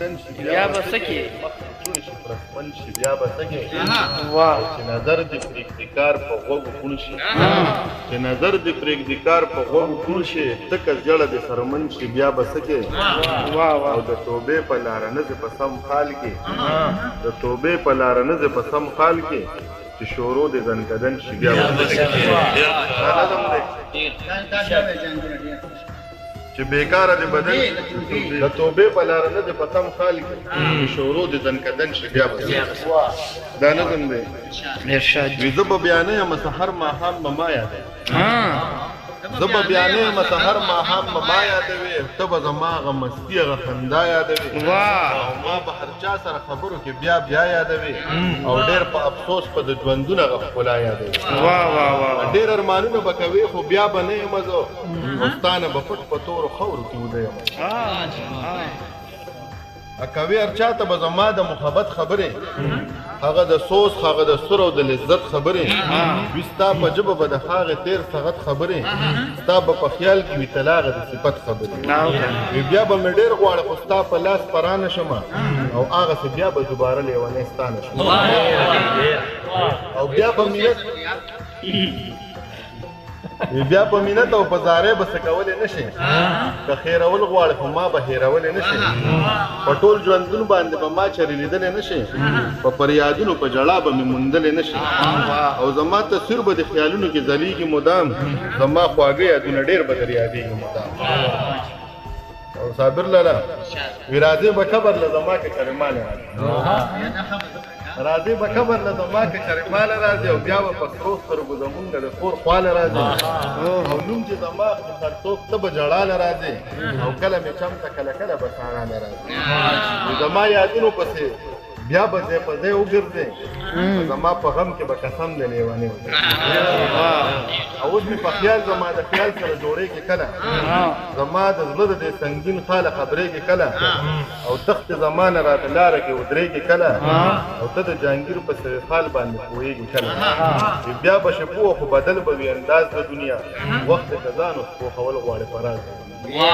ځنکدن شي بیا به څه کې؟ مخ دې کوڼ شي پرسمن شي بیا به څه کې؟ واه. چې نظر دې پرېږدي کار په غوږو کوڼ شي، چې نظر دې پرېږدي کار په غوږو کوڼ شي، تکه زیړه دې څرمن شي بیا به څه کې؟ واه واه. او د توبې په لاره نه ځې په سم خال کې، د توبې په لاره نه ځې په سم خال کې، چې شورو دې ځنکدن شي بیا به څه کې؟ دا نظم دی چې بیکاره دې بدن د توبې په لاره نه ځې په سم خال کې، چې شورو دې ځنکدن شي بیا به څه کې؟ دا نظم دی. ارشاد. وي زه به بیا نه یم، سحر ماښام به ما یادوې. زه به بیا نه یم، سحر ماښام به ما یادوې، ته به زما هغه مستي هغه خندا یادوې. واه. او ما به هر چا سره خبرو کې بیا بیا یادوې، او ډېر په افسوس په د ژوندون هغه ښکلا یادوې. واه واه واه. ډېر ارمانونه به کوې خو بیا به نه یم زه، او ستا نه به پټ په تورو خاورو کې وده یم. کوې هر چا ته به زما د محبت خبرې، هغه د سوز، هغه د سر او د لذت خبرې وي. ستا په ژبه به د هغې تېر سغت خبرې، ستا به په خیال کې وي تلاغه د صفت خبرې وي. بیا به مې ډېر غواړې خو ستا په لاس پرانه شمه، او هغسې بیا به دوباره لیونی ستا نه شم. او بیا په مینت، بیا په مینت او په زارې به څه کولی نه شي، که خیرول غواړې خو ما به هېرولی نه شي. په ټول ژوندون باندې به ما چېرې لیدلی نه شي، په فریادونو په ژړا به مې موندلی نه شي. او زما تصویر به د خیالونو کې ځلیږي مدام، زما خواږه یادونه ډېر به در یادېږي مدام. او صابر لالا وی راځې به قبر له زما که چېرې ماله راځې، به قبر له زما که چېرې ماله راځې، او بیا به په سرو سترګو زمونږ د کور خواله راځې. او نوم چې زما اخلي هر څوک ته به ژړاله راځې، او کله مې چم ته کله کله به ساراله راځې. زما یادونو پسې بیا به ځای په ځای وګرځې، زما په غم کې به قسم دی لیونی وګرځې. او اوس مې په خیال زما د خیال سره جوړېږي کله، زما د زړه د دې سنګین خاله خبرېږي کله، او تخت زما نه راته لاره کې ودرېږي کله، او ته د جهانګیر په سوي خال باندې پوهېږي کله. بیا به شې پوه خو بدل به وي انداز د دنیا، وخت که ځان اوس پوهول غواړې په راز د دنیا.